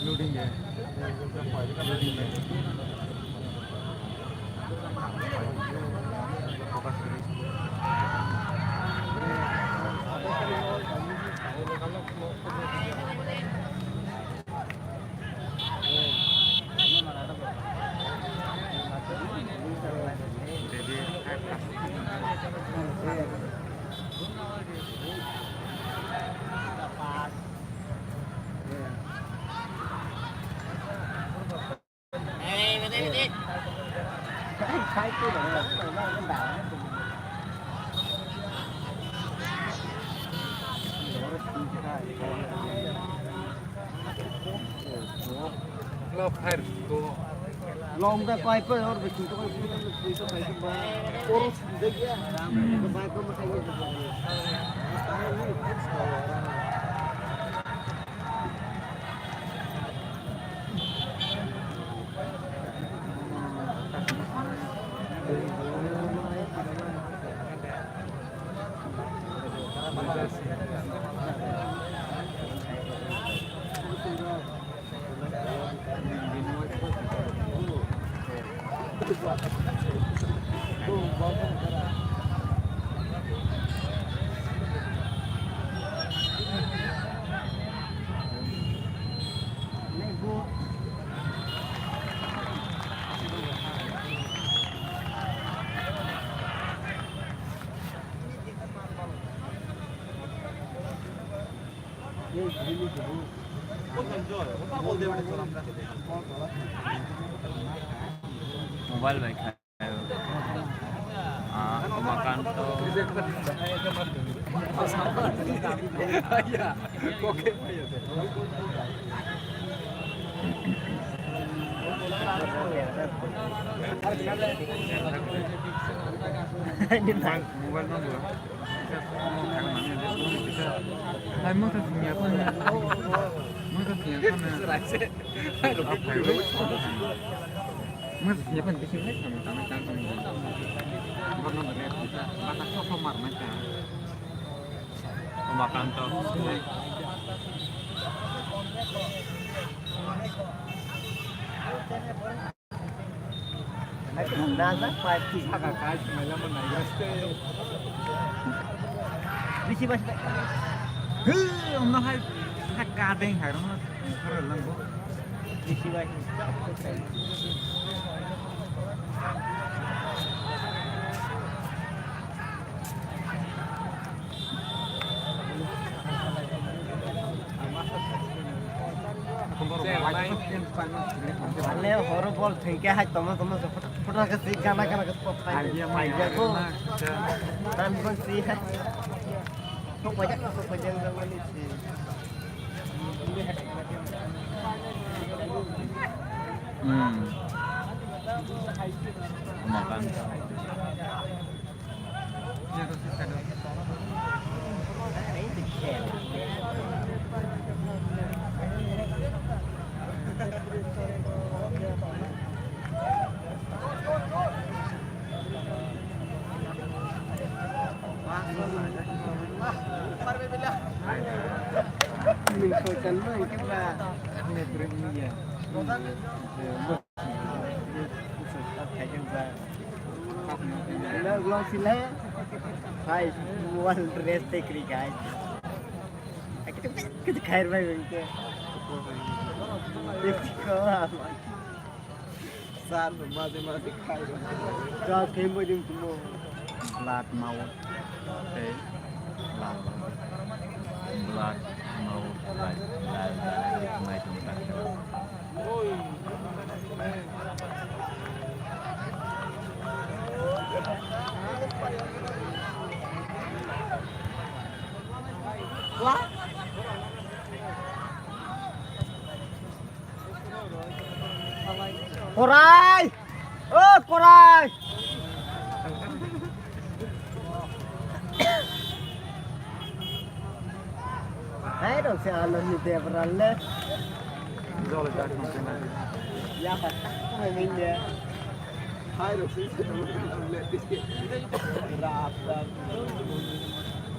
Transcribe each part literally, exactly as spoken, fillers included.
Loading hai. Loading hai. Focus karo. Long da pai pai or bikin to pai pai pai pai pai pai. Or de gaya. Pai pai pai pai. Mobile bai kha. Ah, Umakanto. Mobile, mobile number. Hai, motha singya phone. Motha singya phone. Motha singya phone, bisi nai kami, kami, kami, kami. Nomor number ya, kita. Mata kosong mar, mata. Umakanto. Bisi basi. Hei, ono hai, hai kadeng hai, ono, oro langbo. Bisi basi. Mane horo bol thengke hai tomo tomo se photo photo ke si gana gana ke pop hai. Idea mai idea ko. Dan kon si hai. Sok pajak sok pajak dan mani si. Hmm. Makan. Vlog, vlog sila. Hai, mobile rest te kri guys. Kita kita khair bhai bhai ke. Sir, maje maje khai. Ka khe mo dim tumo. Blood mouth. Tei lal. Blood mouth. Lal, lal, lal, lal. What? Korai! O korai! Hai rok se ano ni debral le. Jol jak mungkin lagi. Ya patak ko hai ni de. Hai rok se ano ni debral le. Rap rap.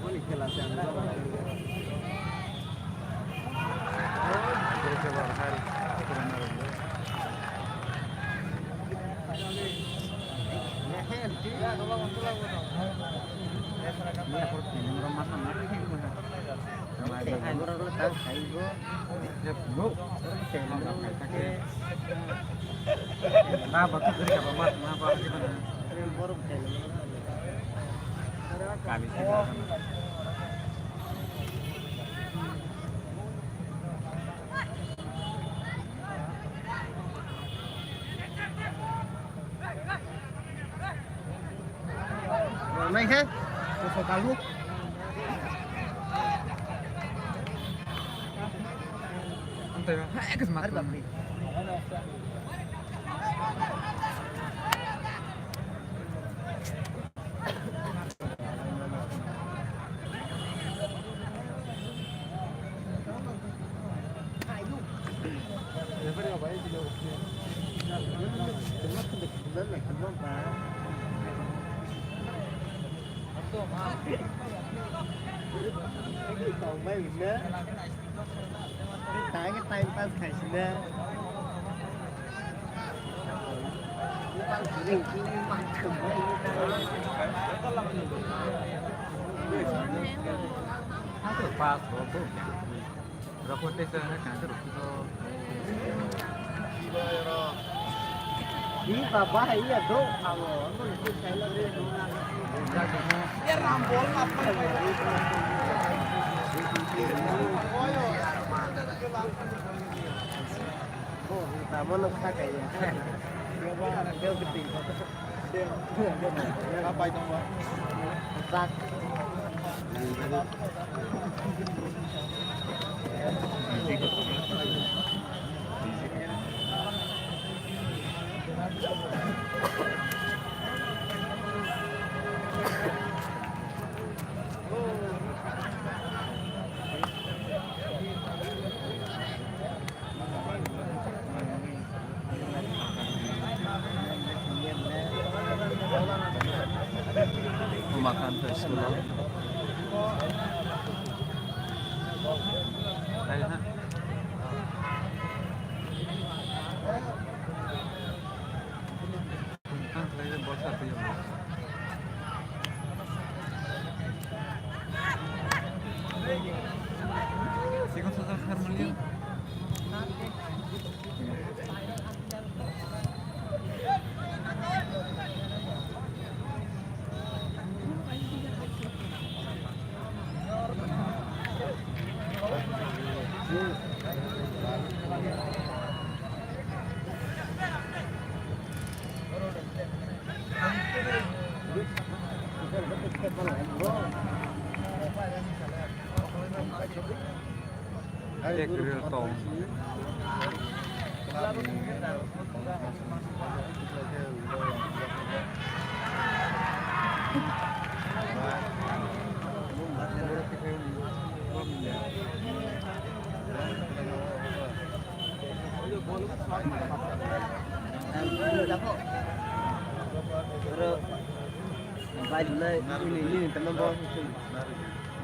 Oni khela se ano. Nai khe, koso kalu. Antai ba, hai, kes mat. Hari bapri. Time pass khai sida. Di baba hai ya do. Umakanta school. Ek reel tong.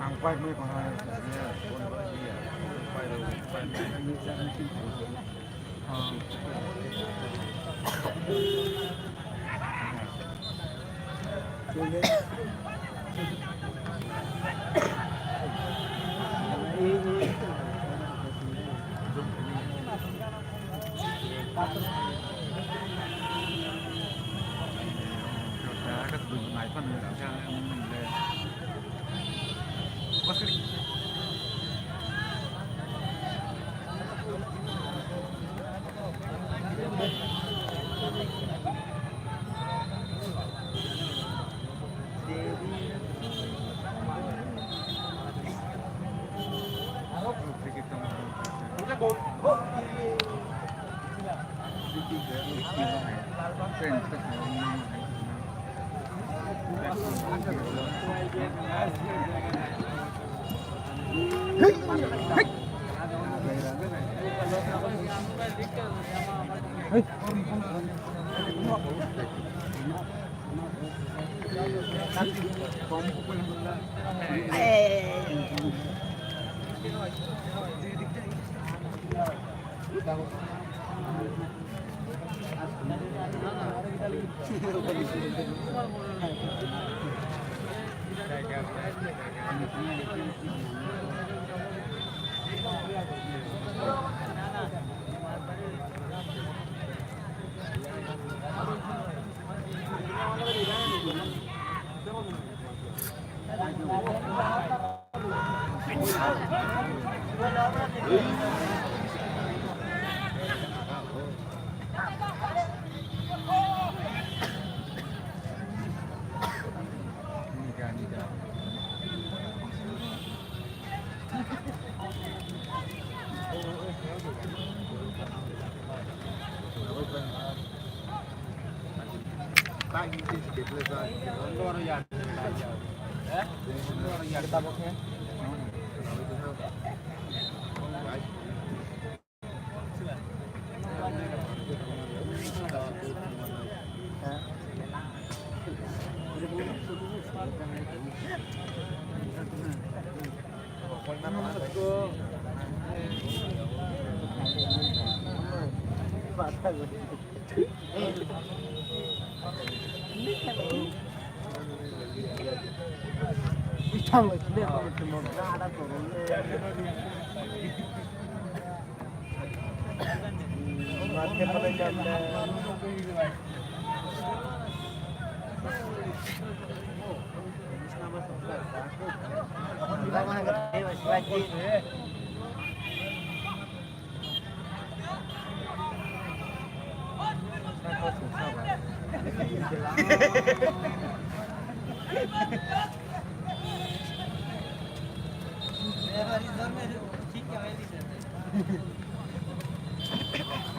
Ang pai nui kong hai.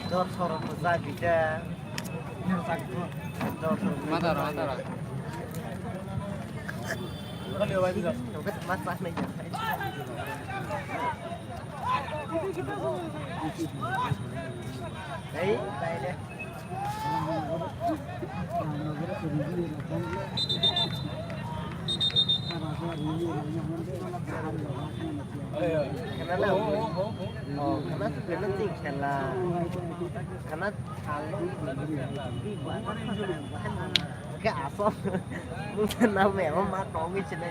Dor sorok bwsa gita. Dor sorok. Matara, matara. Hey, taile. Khana le, oh, khana se khana ching khela. Khana thalo. Ke asol. Mungkin nama ya, ma tongi chile.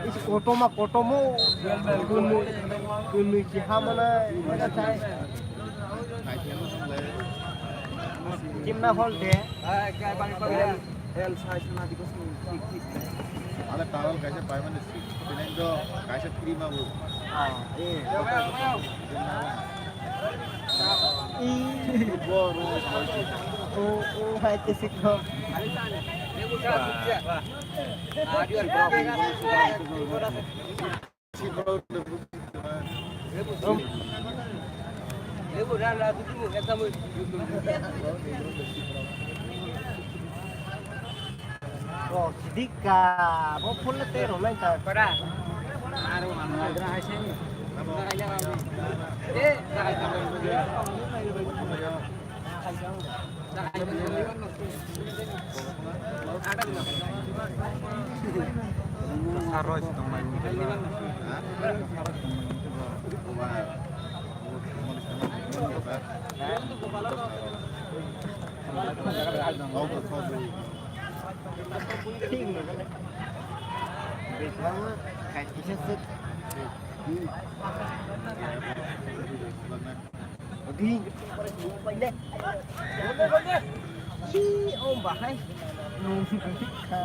Isi koto ma koto mo. Kunu, kunu ki hamana. Kimna hol de. L size na dikos ni. Ale tawal kaisa paimani sixty nine do kaisa free ma bo. Ah. Eh. Bo ro. O, o, hai te sikho. Oh, sidika, bo phone te rw nai ta. Pada. Aro, aro, aro, hai se. Hi, om bahai. Nung kha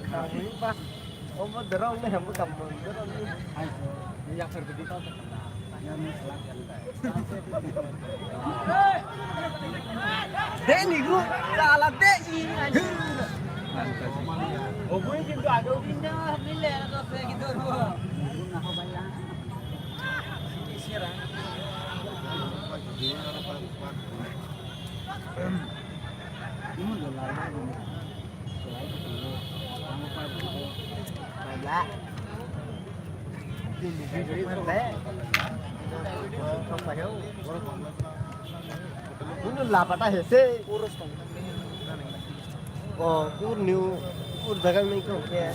kha ba. Om ba dorong ne ham kam dorong ne. Hai. Ya phar di ta. Ya ni sala. De ni gu, sala de i. Obui kintu age obui. Inda nile na to se ki dorbo. Sini sira. Lapata hese. Oh, kur new, kur jaga ni ko ke.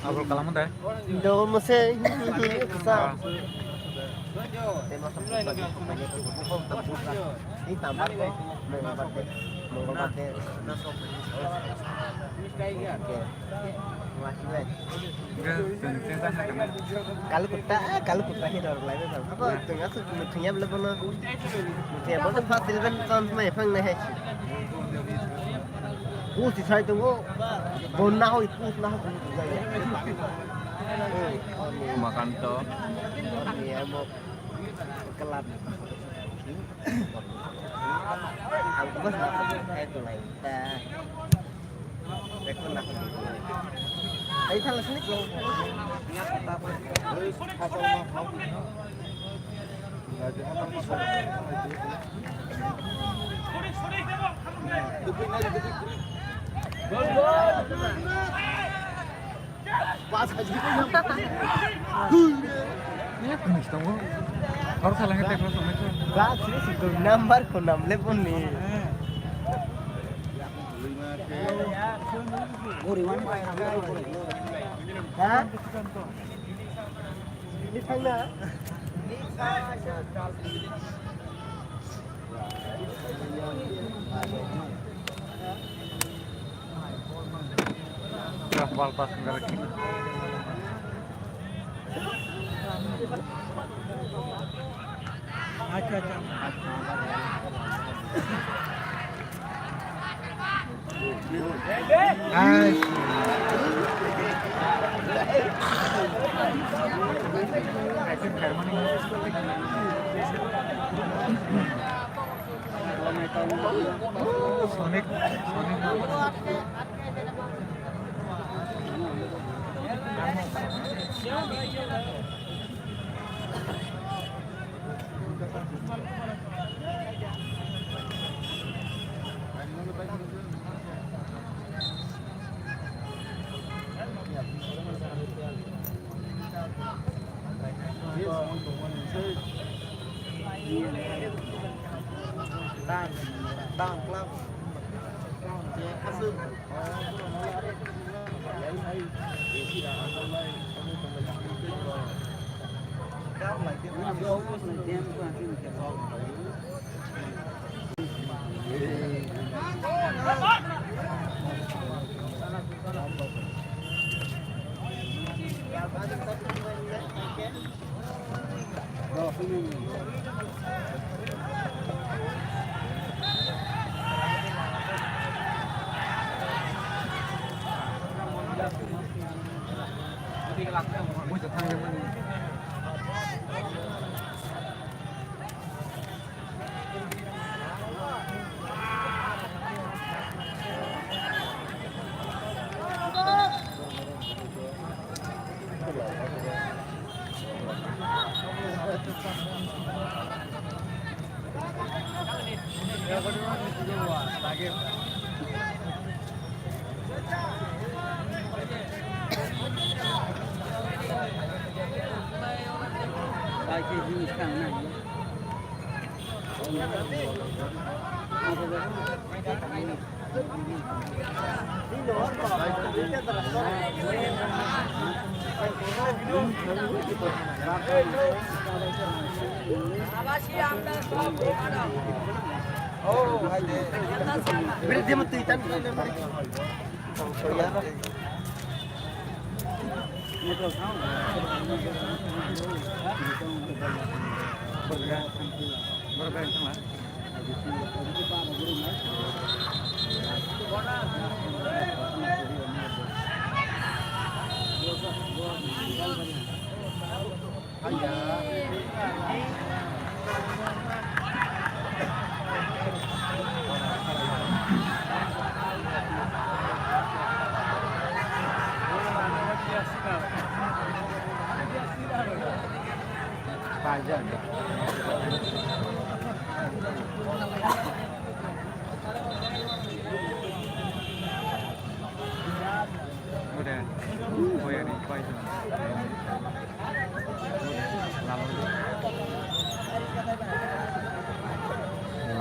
Abol kalam de. Do mo se. Sa. Ni tambar ko. Mongolbar de. Mongolbar de. Kalu kutta, kalu kutta he dor lai ba. Apa tengah tu tengah bela bono. Tengah bono pas eleven tahun semua yang nahai. Ku si sai tu bo. Bon na hoi, ku na hoi. Makan to. Ni amo kelat. Aku bos nak kai tu lai. Dah. Rekon nak. Ai thang sini ko. Ini kumis tongo. Harus salah ngetek lo sama itu. Ba sini situ number ko nam le pun ni. Ha? Ini sana. Bal pas ngalaki. Acha, acha. Sonic, Sonic.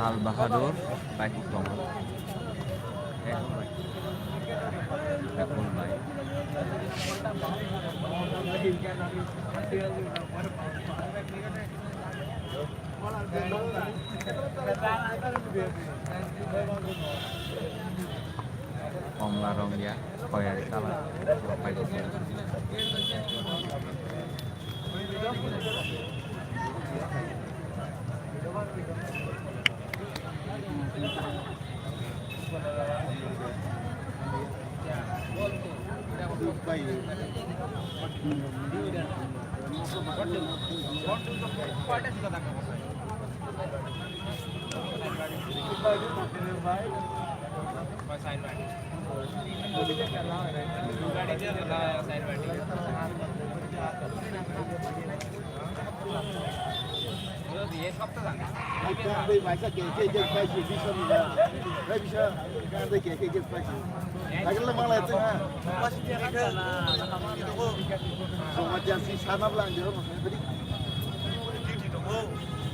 Al Bahadur bike tong. Eh, bike tong bai. Komla rong ya, koyar kalar.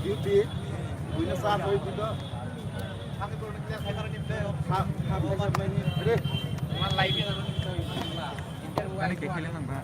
Duty, buino sa hoi buino. Sa, sa, sa, sa, sa, re. Ani kekele nang ba.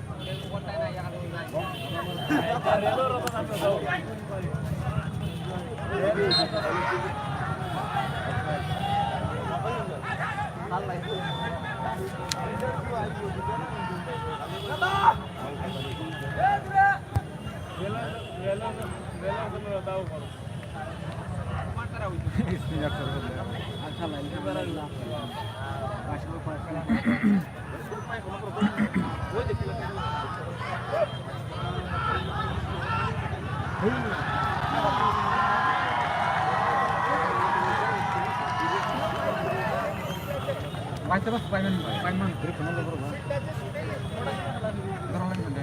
Baita bas paiman, paiman, grip no logro ba. Dorong lagi mende.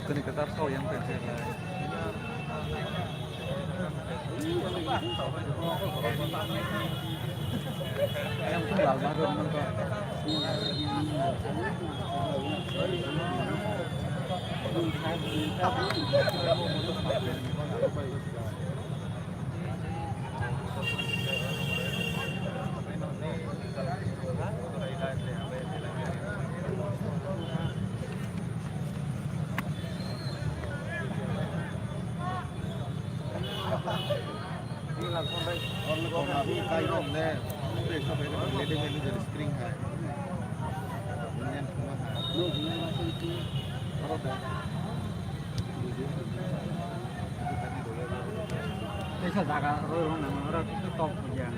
Tini kwchar sok yang pensi lai. Kaisa jaga roi rong nang ora kisa tok puja.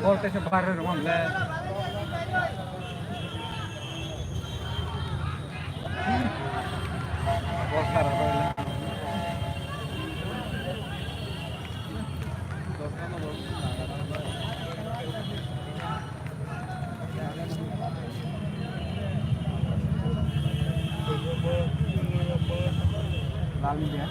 Bol tesa bare rwng le. Bol sara rwng le. Lal India.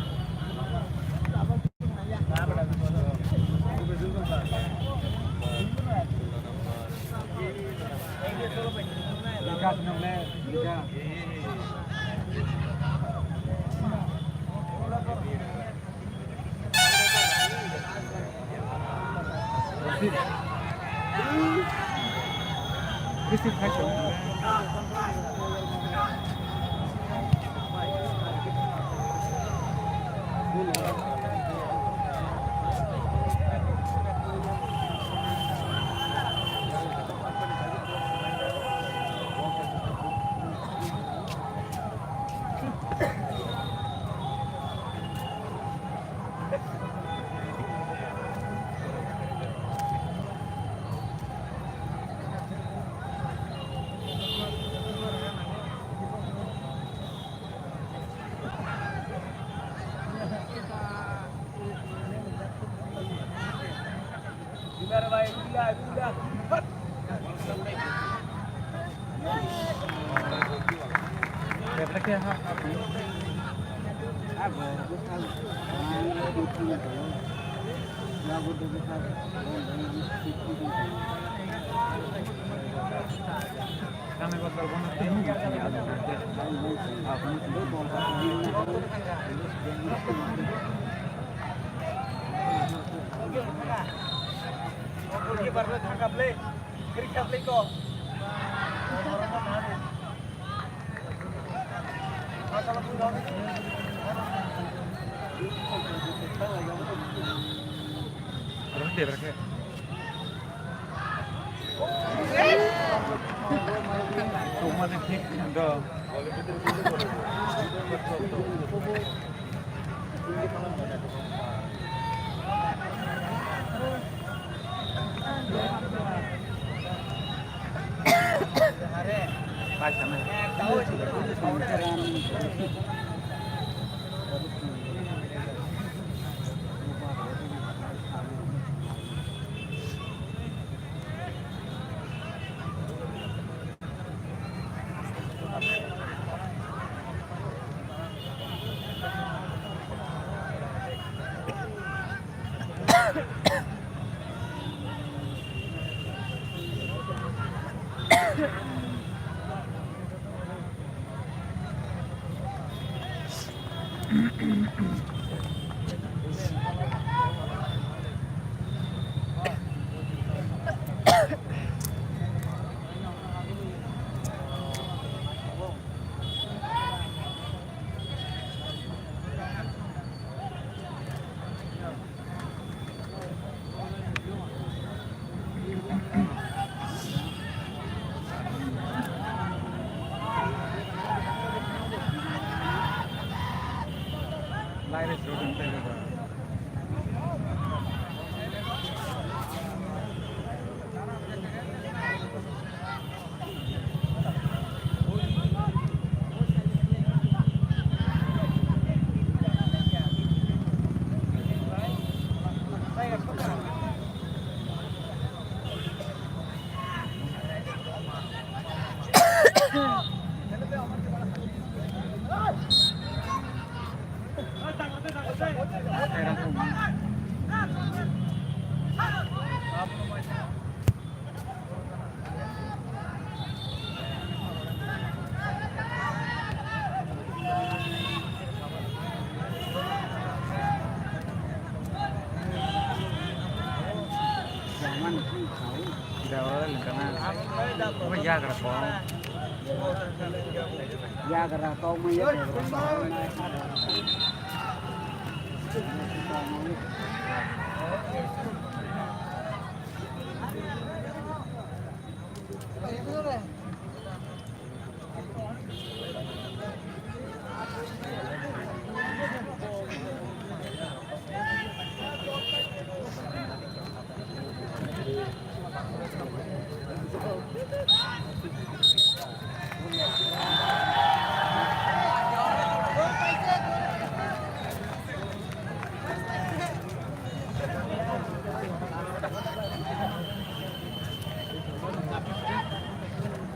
Yagra kok ma yagra.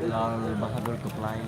Lal Bahadur Kuplai.